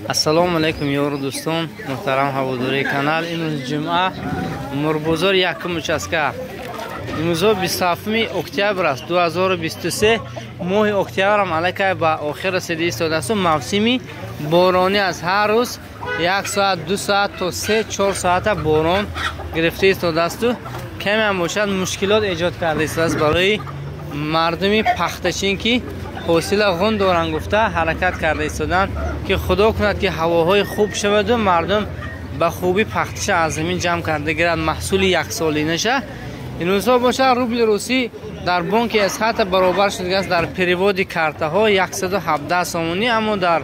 Ассалому алайкум ёру дӯстон, муҳтарам ҳаводории канал. Имрӯз ҷумъа, мурбозор якум участка. Имрӯзо 27 октябр аст, 2023 моҳи октябрам аллакай ба охир расида истодааст. Мавсими боронӣ аст. Ҳар рӯз 1 соат, 2 соат то 3-4 соата борон гирифта истодаасту каме ҳам бошад мушкилот эҷод карда истодааст барои мардуми пахтачин, ки ҳосила ғун доранд гуфта ҳаракат карда истоданд, ки худо кунад ки ҳавоҳои хуб шаваду мардум ба хубӣ пахташа аз замин ҷамъ карда гирад, маҳсули яксолинаша. Имрӯзҳо бошад рубли русӣ дар бонки Эсхата баробар шудааст дар переводи картаҳо 117 сомонӣ, аммо дар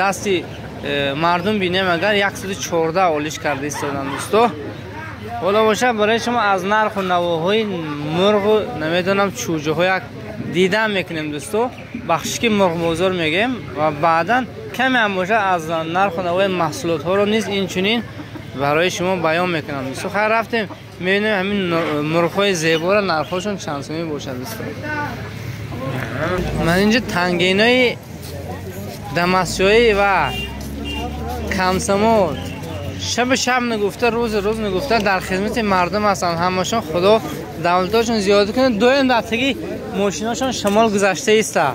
дасти мардум бинем агар 114 олиш карда истоданд дӯсто. Ҳоло бошад барои шумо аз нарху навоҳои мурғу намедонам чӯҷаҳо як дидан мекунем дӯсто. Бахшиш ки мурғбозор мегӯем ва баъдан каме ҳам бошад аз нарху навои маҳсулотҳоро низ инчунин барои шумо баён мекунам дӯсто. Хайр, рафтем мебинем ҳамин мурғҳои зеборо нархҳошон чанд сомӣ бошад дӯсто. Ман инҷо тангинои дамасчоӣ ва камсамол шаб шаб нагуфта, рӯз рӯз нагуфта дар хизмати мардум ҳастанд. Ҳамашон худо давлатошон зиёд кунад. Доим дар таги мошиношон шамол гузашта иста.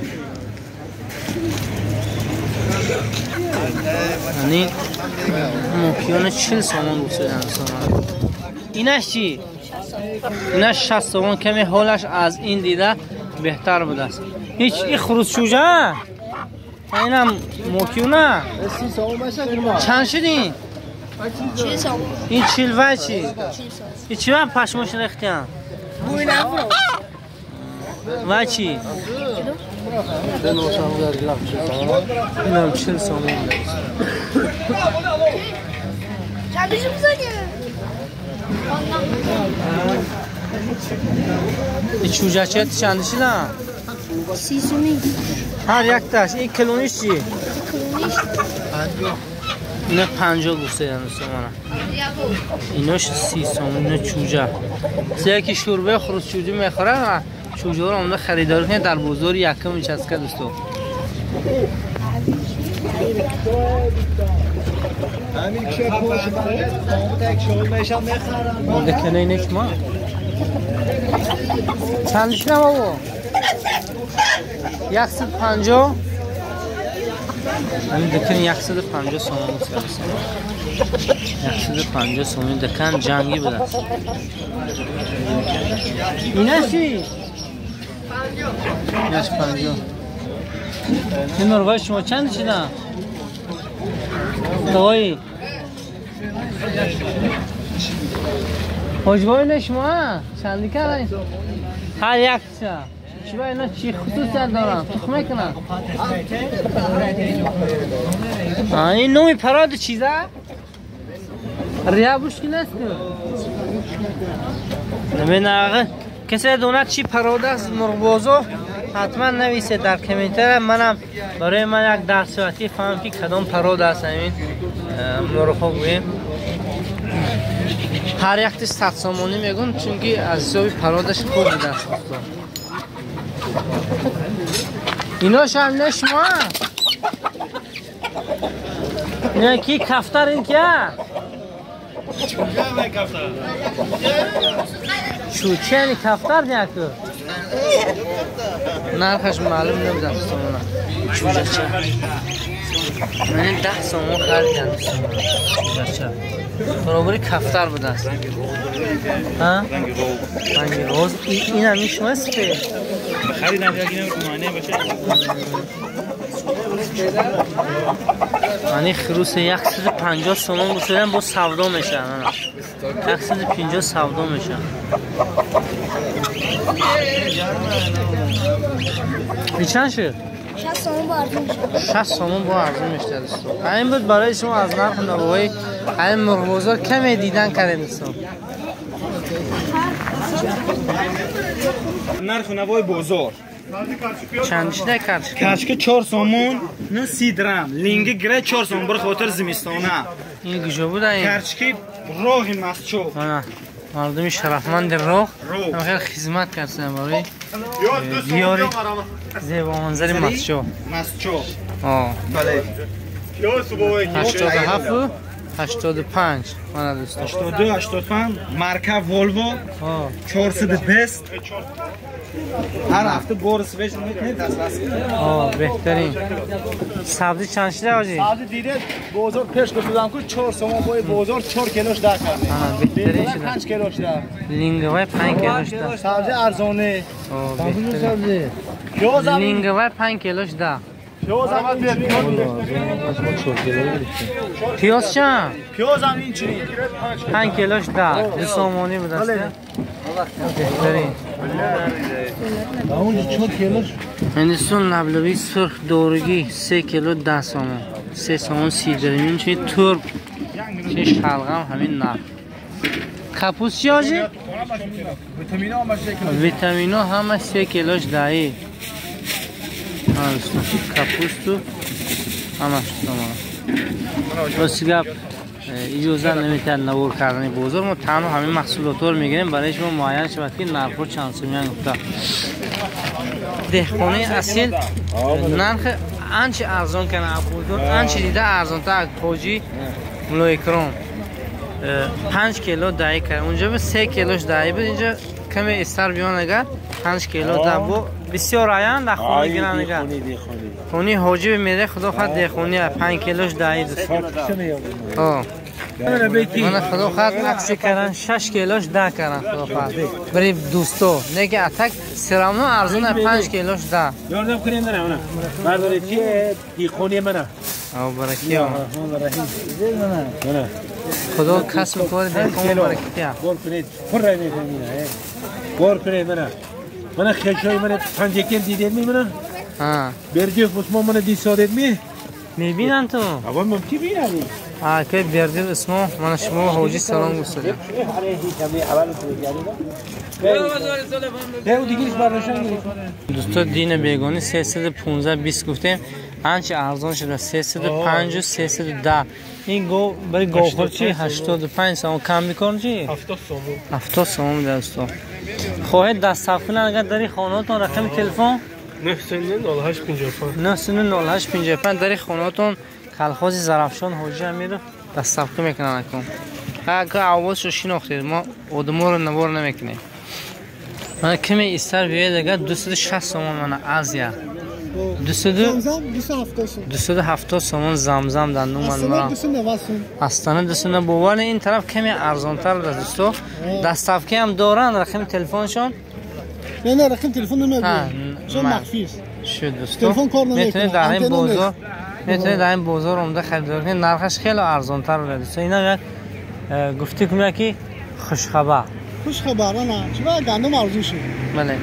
Яъни мокиёна 40 сомон гуфтадан. Инаш чӣ? Инаш 60 сомон. Каме ҳолаш аз ин дида беҳтар будааст. Ҳеч и хурусчӯҷа? Инам мокиёна? Чанд шуд ин? Ин 40 вай чӣ? Ин чӣ вай пашмош рехтиян? Вай чӣ? Инам 40 сомон. Ин чӯҷача чанд шидан? 30 сомон. Ҳар якташ. Ин килониш чӣ? Ино 50 гуфтаям сомона. Инош 30 сомон, ино чӯҷа. Се ки шӯрбаи хурусчӯҷа мехӯрад, чӯҷаро омада харидорӣ кунед дар бозори якум участка дӯсто. Деканаи нечма? Чанд шудам бобо? 150. Ҳамин декан 150 сомон гуфтаам. 150 сомон декан ҷангӣ будааст. Инаш чӣ? Инаш 50. Ин мурғои шумо чанд шидан? Тои. Ҳоҷбои не шумо чанд кардан? Ҳар якча. Чӣ ба ино чӣ хусусият доранд? Тухм мекунанд? Ин номи пароди чиза? Рябушки нест? Намедонам. Касе донад чӣ парод аст мурғбозо, ҳатман нависед дар комментария. Манам барои ман як дарс шавад ки фаҳмам ки кадом парод аст ҳамин мурғҳо гӯем. Ҳар якти 100 сомонӣ мегӯм, чунки аз ҳисоби пародаш хуб будааст. Инош ҳам не шумо? Не ки кафтар ин кия? Чӯчани кафтар неку? Нархаш маълум набудааст сомона. Чӯҷача. Ман 10 сомон харидам сомона. Чӯҷача. Баробари кафтар будааст. Ҳа? Ранги роз. Ин ҳам шумо сифе? Харидам як инам румане бошад. Мани хирус 150 сомон гуфтам, бо савдо мешавад. 150 савдо мешавад. Ин чанд шуд? 60 сомон бо арзон мешавад. 60 сомон бо арзон мешавад дӯсто. Ҳамин буд барои шумо аз нарху навоҳои ҳамин мурғбозор каме дидан кардем дӯсто. Нарху навои бозор. Чанд шуда карчка? Карчка 4 сомон, 30 драм. Линги гире 4 сомон бір хотир зимистона. Ин куҷо буда ин? Карчки роҳи Масчов. Мардуми шарафманди роҳ хеле хизмат карданд барои диёри зебоманзари Масчов. Масчов. Бале. 87 85 мана дӯстон. 82 85 марка Volvo 420. Ҳар ҳафта бор свеж мекунед дастрас. Беҳтарин. Сабзи чанд шуда ҳоҷӣ? Сабзи дида бозор пеш гуфтам ку 4 сомон бо бозор 4 килош да кардем. Беҳтарин шуда. 5 килош да. Лингвай 5 килош да. Сабзи арзоне. Беҳтарин. Лингвай 5 килош да. Пиёз чанд? Пиёз ҳам инчунин. 5 килош да. 2 сомонӣ будаст. Беҳтарин. Ҳиндистон лаблабии сурх дорugӣ 3 кило 10 сомон. 3 сомон 30 дирам. Инчунин турб, чӣ шалғам ҳамин нарх. Капуст чӣ ҳоҷӣ? Витамино ҳама 3 килош даҳӣ. Капусту ҳамаш сомон. Рости гап иҷоза наметиҳад навор кардани бозор. Мо танҳо ҳамин маҳсулотҳоро мегирем барои шумо муайян шавад ки нархҳо чанд сомиян гуфта. Деҳқони асил нарх анчи арзон кана бозор, анчи дида арзонтар ҳоҷӣ Муллоикром. 5 кило даҳӣ кард. Унҷо 3 килош даҳӣ буд, инҷо каме истар биён агар 5 кило да бо бисёр аян дар хона гиранд агар. Хони ҳоҷӣ мере худо хоҳад деҳқони 5 килош даҳӣ дӯст. Мана худо хоҳад акси кардан 6 килош да кардан худо хоҳад. Барои дӯсто не ки атак все равно арзон 5 килош да. Ёрдам кунед мана мана. Бардоред ки деҳқони мана. Баракия. Худо касбу кори деҳқон баракия. Бор кунед, пурра мекунед. Бор кунед мана. Мана хешои мана панҷакент дидед ми мана? Бердиев Усмон мана дисодед ми? Мебинанд ту? Ава мумкин бинанд. Ки Бердиев Усмон мана шумо ҳоҷӣ салом гуфтед. Дӯсто дина бегонӣ 315 20 гуфтем. Анчи арзон шуда 305 310. Ин гов барои говхӯр чи 85 сомон, камбикор чи 70 сомон. 70 сомон дӯсто. Хоҳед дастсаф кунанд агар дари хонаатон рақами телефон 99855 99855 дари хонаатон колхози Зарафшон ҳоҷӣ Амиров дастсафкӣ мекунанд акун. Ака овозшо шинохтед, мо одаморо навор намекунем. Мана каме истар биёед агар 260 сомон мана Азия. 270 сомон замзам дандум ман. Астана 290 бовар ин тараф каме арзонтар аст дӯсто. Доставка ҳам доранд рақами телефоншон. Не, не, рақами телефон намегӯям. Чун махфӣ аст. Шуд дӯсто. Телефон кор намекунад. Метавонед дар ин бозор, метавонед дар ин бозор омада харидорӣ кунед. Нархаш хеле арзонтар аст дӯсто. Инам як гуфтӣ кунем ки хушхабар. Хушхабар, ана. Чаро гандум арзон шуд? Бале.